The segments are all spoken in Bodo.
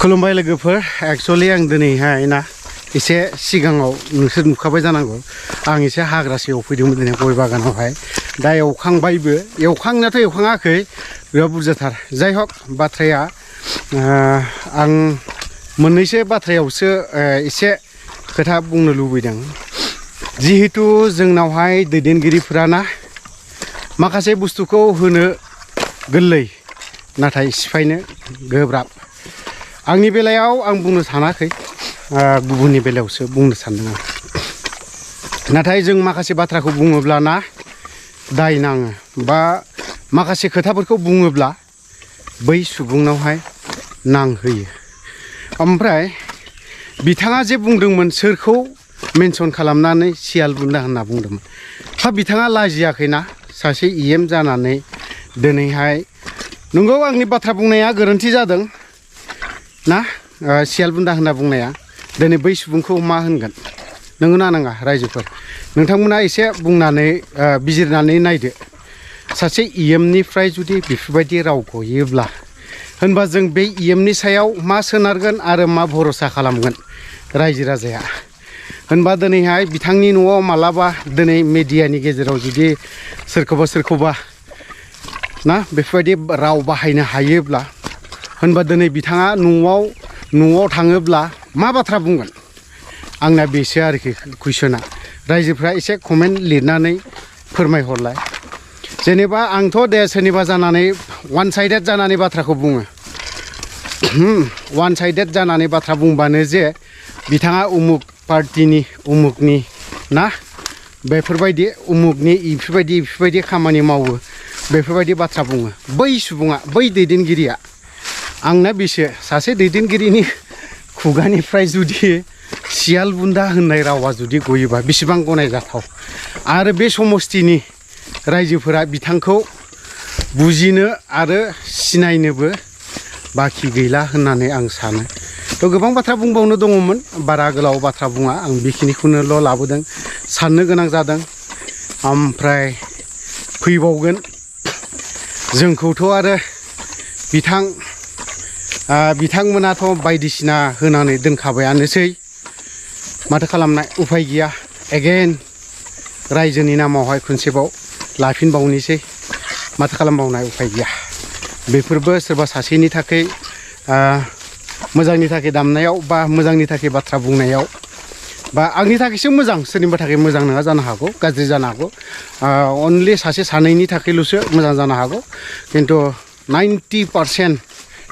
खुलुमबाय लोगोफोर एक्चुअली आं दिनैहाय ना एसे सिगाङाव नोंसोर नुखाबाय जानांगौ आं एसे हाग्रासो एवफैदोंमोन दिनै गय बागानावहाय दा एवखांबायबो एवखांनायाथ' एवखाङाखै बिराद बुरजाथार जाय हक बाथ्राया आं मोननैसो बाथ्रायावसो एसे खोथा बुंनो लुबैदों जिहेतु जोंनावहाय दैदेनगिरिफोराना माखासे बुस्थुखौ होनो गोरलै नाथाय सिफायनो गोब्राब आंनि बेलायाव आं बुंनो सानाखै गुबुननि बेलायावसो बुंनो सानदों आं नाथाय जों माखासे बाथ्राखौ बुङोब्ला ना दाय नाङो बा माखासे खोथाफोरखौ बुङोब्ला बै सुबुंनावहाय नांहोयो ओमफ्राय बिथाङा जे बुंदोंमोन सोरखौ मेनसन खालामनानै सियाल बुन्दा होनना बुंदोंमोन हा बिथाङा लाजियाखैना सासे इएम जानानै दिनैहाय नंगौ आंनि बाथ्रा बुंनाया गोरोन्थि जादों ना सियाल बुन्दा होनना बुंनाया दिनै बै सुबुंखौ मा होनगोन नंगौना नङा रायजोफोर नोंथांमोना एसे बुंनानै बिजिरनानै नायदो सासे इएमनिफ्राय जुदि बेफोरबायदि राव गयोब्ला होनबा जों बे इएमनि सायाव मा सोनारगोन आरो मा भरोसा खालामगोन रायजो राजाया होनबा दिनैहाय बिथांनि न'आव मालाबा दिनै मेडियानि गेजेराव जुदि सोरखौबा ना बेफोरबायदि राव बाहायनो हायोब्ला होनबा दिनै बिथाङा न'आव थाङोब्ला मा बाथ्रा बुंगोन आंना बेसो आरोखि कुइसना रायजोफ्रा एसे कमेन्ट लिरनानै फोरमायहरलाय जेनेबा आंथ' दे सोरनिबा जानानै वान साइडेड जानानै बाथ्राखौ बुङो वान साइडेड जानानै बाथ्रा बुंबानो जे बिथाङा उमुक पार्टिनि उमुकनि ना बेफोरबायदि उमुकनि बेफोरबायदि खामानि मावो बेफोरबायदि बाथ्रा बुङो बै सुबुङा बै दैदेनगिरिया आंना बेसो सासे दैदेनगिरिनि खुगानिफ्राय जुदि सियाल बुन्दा होननाय रावा जुदि गयोबा बेसेबां गनायजाथाव आरो बे समस्थिनि रायजोफोरा बिथांखौ बुजिनो आरो सिनायनोबो बाखि गैला होननानै आं सानो थ' गोबां बाथ्रा बुंबावनो दङमोन बारा गोलाव बाथ्रा बुङा आं बेखिनिखौनोल' लाबोदों साननो गोनां जादों ओमफ्राय फैबावगोन जोंखौथ' आरो बिथांमोनाथ' बायदिसिना होनानै दोनखाबायानोसै माथो खालामनाय उफाय गैया एगेन रायजोनि नामावहाय खनसेबाव लाफिनबावनोसै माथो खालामबावनाय उफाय गैया बेफोरबो सोरबा सासेनि थाखाय मोजांनि थाखाय दामनायाव बा मोजांनि थाखाय बाथ्रा बुंनायाव बा आंनि थाखायसो मोजां सोरनिबा थाखाय मोजां नङा जानो हागौ गाज्रि जानो हागौ अनलि सासे सानैनि थाखायल'सो मोजां जानो हागौ खिन्थु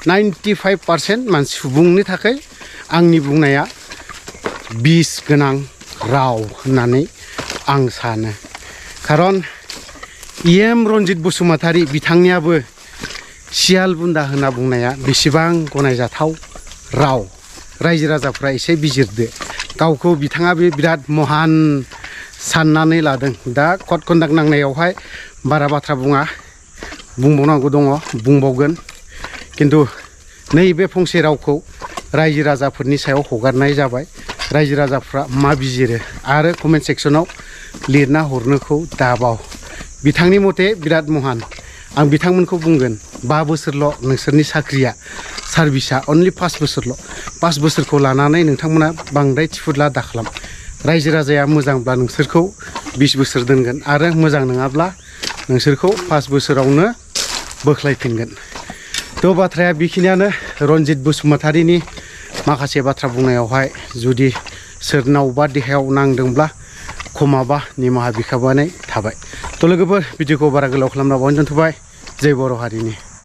95% मानसि सुबुंनि थाखाय आंनि बुंनाया बिस गोनां राव होननानै आं सानो खारन इएम रन्जित बसुमतारी बिथांनियाबो सियाल बुन्दा होनना बुंनाया बेसेबां गनायजाथाव राव रायजो राजाफ्रा एसे बिजिरदो गावखौ बिथाङा बे बिराद महान साननानै लादों दा कड कन्डाक्ट नांनायावहाय बारा बाथ्रा बुंबावनांगौ दङ बुंबावगोन खिन्थु नैबे फंसे रावखौ रायजो राजाफोरनि सायाव हगारनाय जाबाय रायजो राजाफ्रा मा बिजिरो आरो कमेन्ट सेक्सनाव लिरना हरनोखौ दाबाव बिथांनि मथे बिराद महान आं बिथांमोनखौ बुंगोन 5 बोसोरल' नोंसोरनि साख्रिया सार्भिसा अनलि 5 बोसोरल' 5 बोसोरखौ लानानै नोंथांमोना बांद्राय थिफुदला दाखालाम रायजो राजाया मोजांब्ला नोंसोरखौ 20 बोसोर दोनगोन आरो मोजां नङाब्ला नोंसोरखौ 5 बोसोरावनो बोख्लायफिनगोन थ' बाथ्राया बेखिनियानो रन्जित बसुमतारीनि माखासे बाथ्रा बुंनायावहाय जुदि सोरनावबा देहायाव नांदोंब्ला खमाबा निमाहा बिखाबानाय थाबाय थ' लोगोफोर भिडिअखौ बारा गोलाव खालामना बावनो दोनथ'बाय जय बर' हारिनि